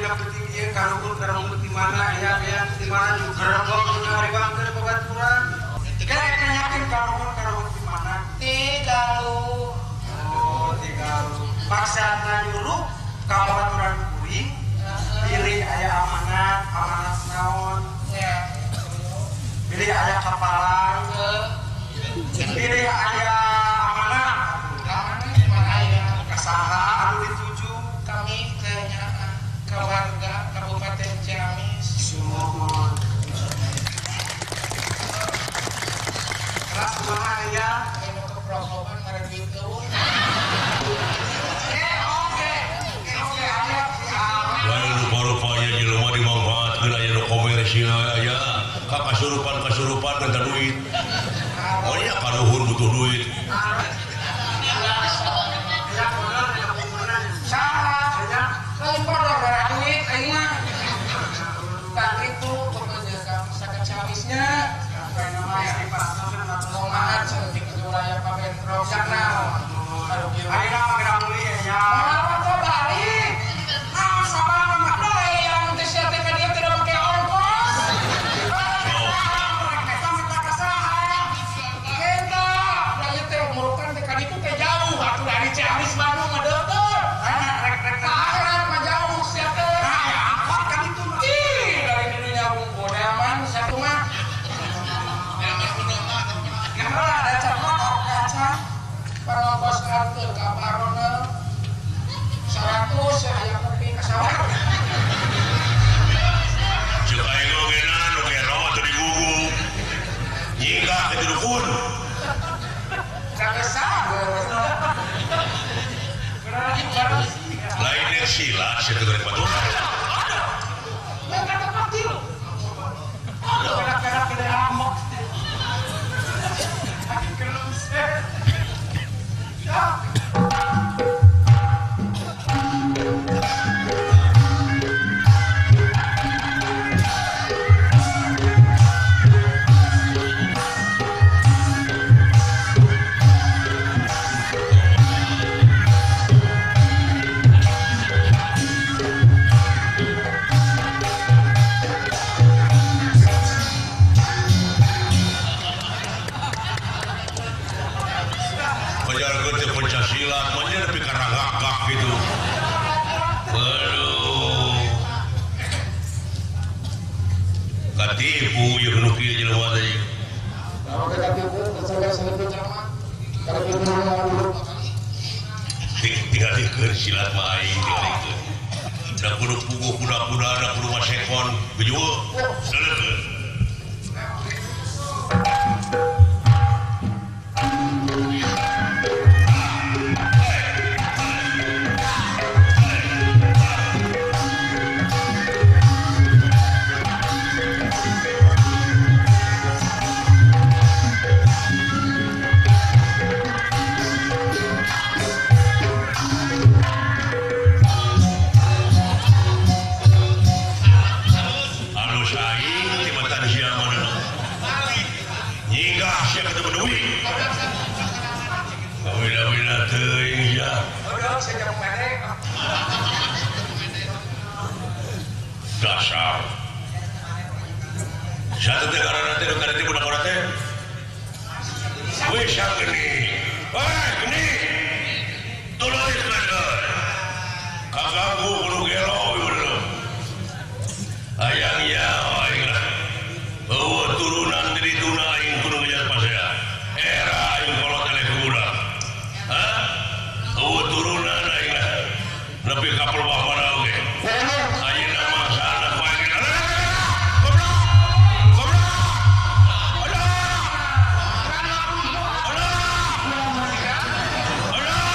dina penting ieu karuhun karuhun di mana aya aya di mana juga gerebog nu ngariwangkeun babaturan. Kerek nanyakeun karuhun karuhun di mana? Di Galuh. Oh, di Galuh. Maksudna nyuruh ka babaturan kuring pilih aya amanat, amanat naon? Ya. Pilih aya kapalan. Pilih aya amanat. Amanat mah aya. Kasaha anu dituju? Kami ke ke warga Kabupaten Ciamis. Sumuhun. Kelas kumaha aya? Anu keprosokan mare duit eueuh. Oke, oke, aya. Lain rupa-rupanya jelema dimanfaatkeun aya nu komersial aya ka kasurupan-kasurupan minta duit. Oh iya karuhun butuh duit. Saha? Lain pada gara duit aing mah. Tah kitu pokoknya saket Ciamisnya. Kumaha cenah di wilayah Pabentrok naon? Ayeuna mah geura meuli nya. Moal kok balik. Naon sabab mah yang teh sia teh ka dieu teh make ongkos. Eta, da ieu teh murukan teh ka ditu teh jauh atuh dari Ciamis Bandung mah deukeut. Ka akhirat mah jauh sia teh. Nah, angkot ka ditu mah. Ih, dari dunia wungkul nyaman satu mah. Kenapa ada cakot kaca? Parongkos kartu ka parona 100 aya kopi ka sawah. Ceuk aing oge na nu gero atuh digugu. Nyingkah ka dukun. Lain yang silat sia teh goreng baturan. Pancasila mah nepi ka ragakak gitu. Waduh. Katipu ieu nu kieu jelema teh. Tinggal dikeun silat mah aing tinggal dikeun. Da kudu puguh kuda-kuda da kudu masekon gejueuh. Seuleut. Dasar. Satu teh karena teh karena teh budak orang teh. Wih, siapa gini? Wah, gini. Tolong ikhlas. Kaganggu kudu gelo ieu. Ayang ya aing lah. Eueuh turunan di dituna aing kudu ngejar pasea. Era aing kolot eleh budak. Hah? Eueuh turunan aing lah. Nepi ka pelbah mana oge. Ayeuna mah sana ku aing. Goblok. Goblok. Alah. Alah. Alah. Alah.